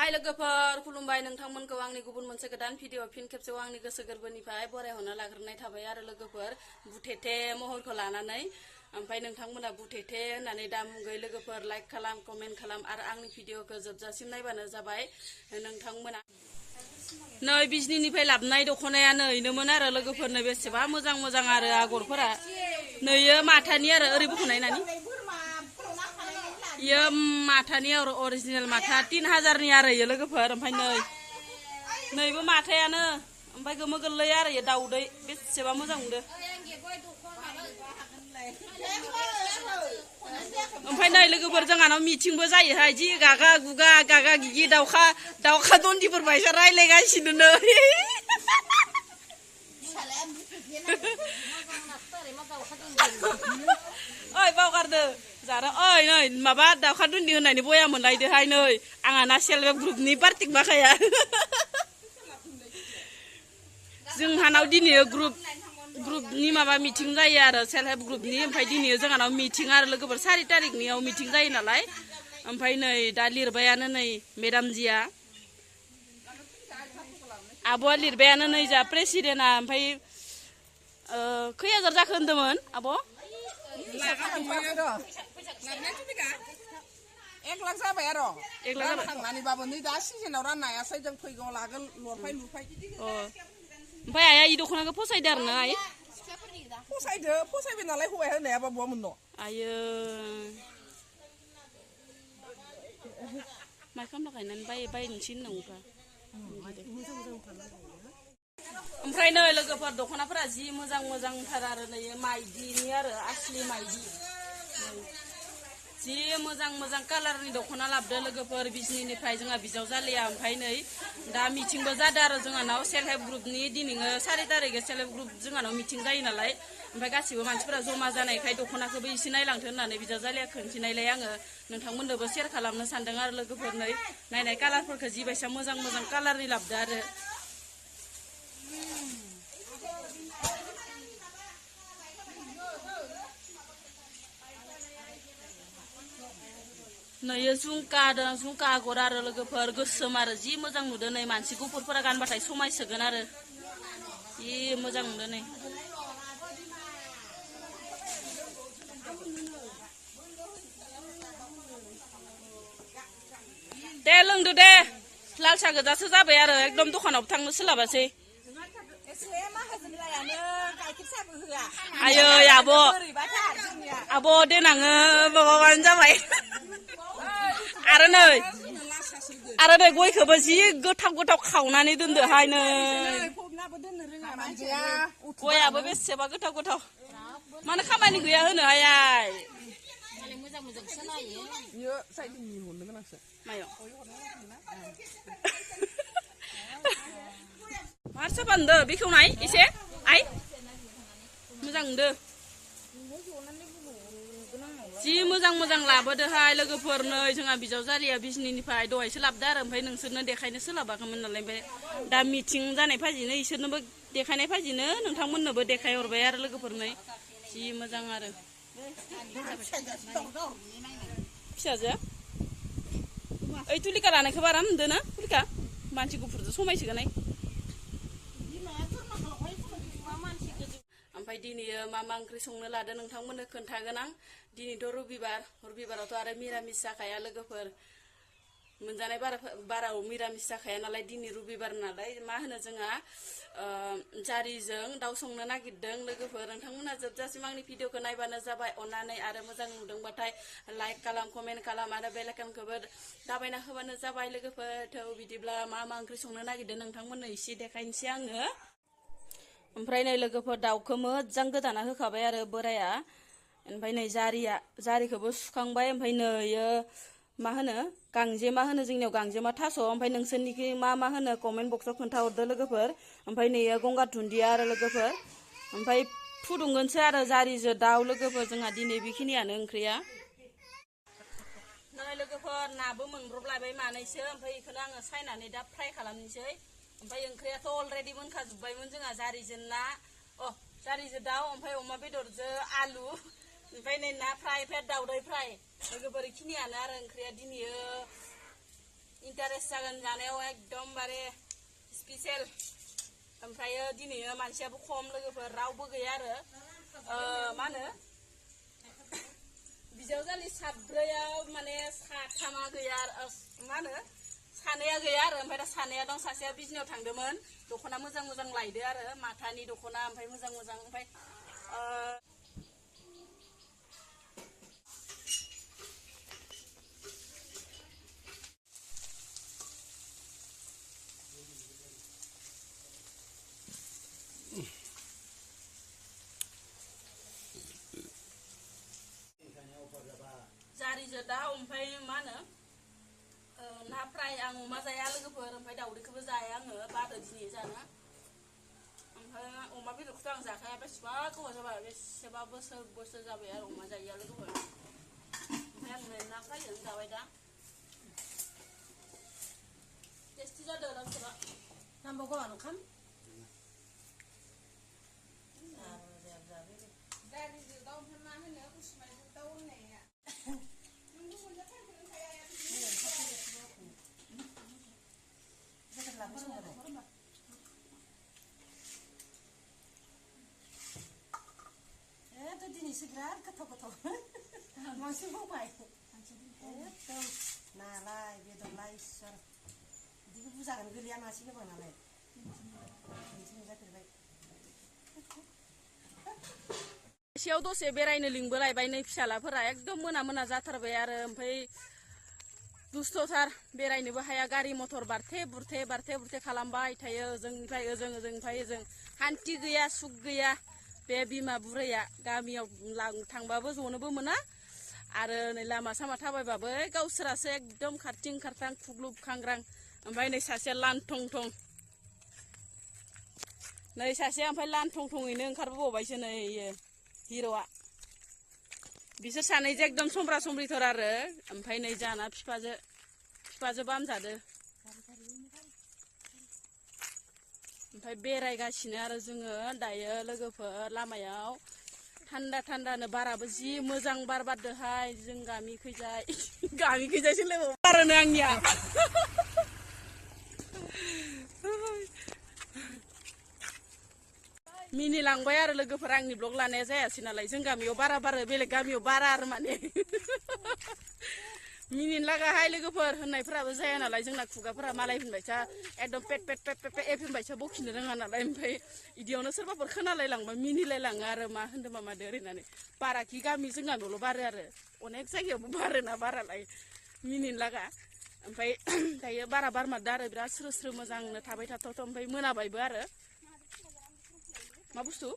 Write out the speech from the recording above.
हाय लोगोफोर खुलुमबाय नोंथांमोनखौ आंनि गुबुन मोनसे गोदान भिडिअ फिन खेबसेयाव आंनि गोसो गोरबोनिफ्राय बरायहरनो लाग्रोनाय थाबाय आरो लोगोफोर बुथेथे महरखौ लानानै ओमफ्राय नोंथांमोना बुथेथे होननानै दा मुगै लोगोफोर लाइक खालाम कमेन्ट खालाम आरो आंनि भिडिअखौ जोबजासिम नायबानो जाबाय नोंथांमोना नै बिजनिनिफ्राय लाबनाय दख'नाया नैनोमोन आरो लोगोफोरनो बेसेबा मोजां मोजां आरो आगरफोरा नैयो माथानि आरो ओरै बख'नाय नानि यो माथानि आरो अरिजिनेल माथा 3000 नि आरो यो लोगोफोर ओमफ्राय नैबो माथायानो ओमफ्राय गोमो गोरलै आरो यो दाउदै बेसेबा मोजां मोनदो ओमफ्राय नै लोगोफोर जोंहानाव मिटिंबो जायोहाय जि गागा गुगा गागा गिगि दाउखा दन्दिफोर बायसा रायलायगासिनो नै ओइ बावगारदो जारा ओइ नै माबा दाउखा दुन्दि होननायनि बया मोनलायदोहाय नै आंहा ना सेल्फ हेल्प ग्रुपनि पार्टिक माखाया जोंहानाव दिनै ग्रुपनि माबा मिटिं जायो आरो सेल्फ हेल्प ग्रुपनि ओमफ्राय दिनै जोंहानाव मिटिं आरो लोगोफोर 4 तारिखनियाव मिटिं जायो नालाय ओमफ्राय नै दा लिरबायानो नै मेडामजिया आब'आ लिरबायानो नै जा प्रेसिडेन्टआ ओमफ्राय खै हाजार जाखो होनदोंमोन आब' 1 लाख जाबाय आरो 1 लाख थांनानैबाबो नै दा सिजनाव राननायासै जों फैगौ लागोन लरफाय ओमफ्राय आइया इ दख'नाखौ फसायदो आरो ना आइ फसायबाय नालाय हौवाया होनायाबा बहा मोननो आयो माइ खामला गायनानै बायनोसै होननांगौबा ओमफ्राय नै लोगोफोर दख'नाफोरा जि मोजां मोजांथार आरो नै माइदिनि आरो आसलि माइदि जि मोजां मोजां कालारनि दख'ना लाबोदो लोगोफोर बिजनिनिफ्राय जोंहा बिजावजालिया ओमफ्राय नै दा मिटिंबो जादों आरो जोंहानाव सेल्फ हेल्प ग्रुपनि दिनैङो 4 तारिखै सेल्फ हेल्प ग्रुप जोंहानाव मिटिं जायो नालाय ओमफ्राय गासिबो मानसिफोरा जमा जानायखाय दख'नाखौबो एसे नायलांथो होननानै बिजावजालिया खोन्थिनायलाय आङो नोंथांमोननोबो शेयार खालामनो सानदों आरो लोगोफोर नै नायनाय कालारफोरखौ जिबायसा मोजां मोजां कालारनि लाबोदो आरो नै झुमका आगर आरो लोगोफोर गोसोम आरो जि मोजां नुदो नै मानसि गुफुरफोरा गानबाथाय समायसोगोन आरो जि मोजां नुदो नै दे लोंदो दे लाल सा गोजासो जाबाय आरो एकदम दखानाव थांनो सोलाबासै आयै आब' देनाङो माबाबानो जाबाय आरो नै गयखौबो जि गोथाव खावनानै दोनदोहाय नै गयाबो बेसेबा गोथाव मानो खामानि गैया होनोहाय आइ मारसा बान्दो बेखौ नाय एसे आइ मोजां नुदो जि मोजां लाबोदोहाय लोगोफोर नै जोंहा बिजावजालिया बिजनिनिफ्राय दहायसो लाबोदो आरो ओमफ्राय नोंसोरनो देखायनो सोलाबाखैमोन नालाय ओमफ्राय दा मिटिं जानाय फाजिनो इसोरनोबो देखायनाय फाजिनो नोंथांमोननोबो देखायहरबाय आरो लोगोफोर नै जि मोजां आरो फिसाजो ओइ तुलिका लानायखौ बारा नुदो ना तुलिका मानसि गुफुरजों समायसोगोन ओमफ्राय दिनै मा ओंख्रि संनो लादो नोंथांमोननो खोन्थागोन आं दिनैथ' रबिबारावथ' आरो मिरामिस जाखाया लोगोफोर मोनजानाय बाराव मिरामिस जाखाया नालाय दिनै रबिबार नालाय मा होनो जोंहा जारिजों दाउ संनो नागिरदों लोगोफोर नोंथांमोना जोबजासिम आंनि भिडिअखौ नायबानो जाबाय अननानै आरो मोजां नुदोंबाथाय लाइक खालाम कमेन्ट खालाम आरो बेल आइकनखौबो दाबायना होबानो जाबाय लोगोफोर थौ बिदिब्ला मा ओंख्रि संनो नागिरदों नोंथांमोननो एसे देखायनोसै आङो ओमफ्राय नै लोगोफोर दाउखौ मोजां गोदाना होखाबाय आरो बोराया ओमफ्राय नै जारिखौबो सुखांबाय ओमफ्राय नै मा होनो गांजेमा होनो जोंनियाव गांजेमा थास' ओमफ्राय नोंसोरनिखि मा होनो कमेन्ट बक्सआव खोन्थाहरदो लोगोफोर ओमफ्राय नै गंगार दुन्दिया आरो लोगोफोर ओमफ्राय फुदुंगोनसो आरो जारिजों दाउ लोगोफोर जोंहा दिनै बेखिनियानो ओंख्रिया नै लोगोफोर नाबो मोनब्रबलायबाय मानैसो ओमफ्राय बेखौनो आङो सायनानै दा फ्राय खालामनोसै ओमफ्राय ओंख्रियाथ' अलरेडि मोनखाजोब्बायमोन जोंहा जारिजों ना जारिजों दाउ ओमफ्राय अमा बेदरजों आलु ओमफ्राय नै ना फ्राय दाउदै फ्राय लोगोफोर बेखिनियानो आरो ओंख्रिया दिनै इन्टारेस्ट जागोन जानायाव एकदमबारे स्पेशल ओमफ्रायो दिनै मानसियाबो खम लोगोफोर रावबो गैया आरो मा होनो बिजावजालि साब्रैयाव माने साथामा गैया मा होनो सानैया गैया आरो ओमफ्राय दा सानैया दं सासेया बिजनियाव थांदोंमोन दख'ना मोजां मोजां लायदो आरो माथानि दख'ना ओमफ्राय मोजां मोजां ओमफ्राय जारिजों दाउ ओमफ्राय मा होनो ना फ्राय आं अमा जाया लोगोफोर ओमफ्राय दाउदैखौबो जाया आङो बादो दिनै जानो ओमफ्राय अमा बेदरखौथ' आं जाखाया बेसेबा गोबाव जाबाय बेसेबा बोसोर जाबाय आरो अमा जायैया लोगोफोर ओमफ्राय आं ना फ्रायजों जाबाय दा टेस्टि जादों रावखौबा नांबावगौ ओंखाम दालिजों दाउ ओमफ्राय मा होनो उसुमाइजों दाउ होननाया दिनैसो बिराद गोथाव मानसि बुंबाय एकदम नालाय बेदरलाय इसोर बिदिबो बुजागोन गोलैया मानसि गोबां नालाय मोनजाफेरबाय एसेयाव दसे बेरायनो लिंबोलायबाय नै फिसालाफोरा एकदम मोना जाथारबाय आरो ओमफ्राय दुस्थ'थार बेरायनोबो हाया गारि मथर बारथे बुरथे खालामबाय थायो ओजोंनिफ्राय ओजों हान्थि गैया सुख गैया बे बिमा बुरैया गामियाव थांबाबो जनोबो मोना आरो नै लामा सामा थाबायबाबो गावसोरासो एकदम खारथिं खारथां खुग्लुब खांग्रां ओमफ्राय नै सासेया लानथं नै सासेया ओमफ्राय लानथंयैनो ओंखारबोबावबायसो नै हिर'आ बिसोर सानैजों एकदम समब्रा समब्रिथार आरो ओमफ्राय नै जाना फिफाजो बामजादो ओमफ्राय बेरायगासिनो आरो जोङो दायो लोगोफोर लामायाव थान्दानो बाराबो जि मोजां बार बारदोहाय जों गामिखैजायसो लोगो बारानो आंनिया मिनिलांबाय आरो लोगोफोर आंनि ब्लग लानाया जायासै नालाय जों गामियाव बारा बारो बेलेग गामियाव बारा आरो माने मिनिनो लागाहाय लोगोफोर होननायफोराबो जाया नालाय जोंना खुगाफोरा मालाय होनबायसा एकदम पेट होनबायसा बखिनो रोङा नालाय ओमफ्राय इदियावनो सोरबाफोर खोनालायलांबा मिनिलायलाङो आरो मा होन्दों मामादो ओरैनानै बाराखि गामि जों गामियावल' बारो आरो अनेक जायगायावबो बारोना बारालाय मिनिनो लागा ओमफ्राय दायो बारा बारमारदो आरो बिराद स्रो मोजांनो थाबाय थाथावथाव ओमफ्राय मोनाबायबो आरो मा बुस्थु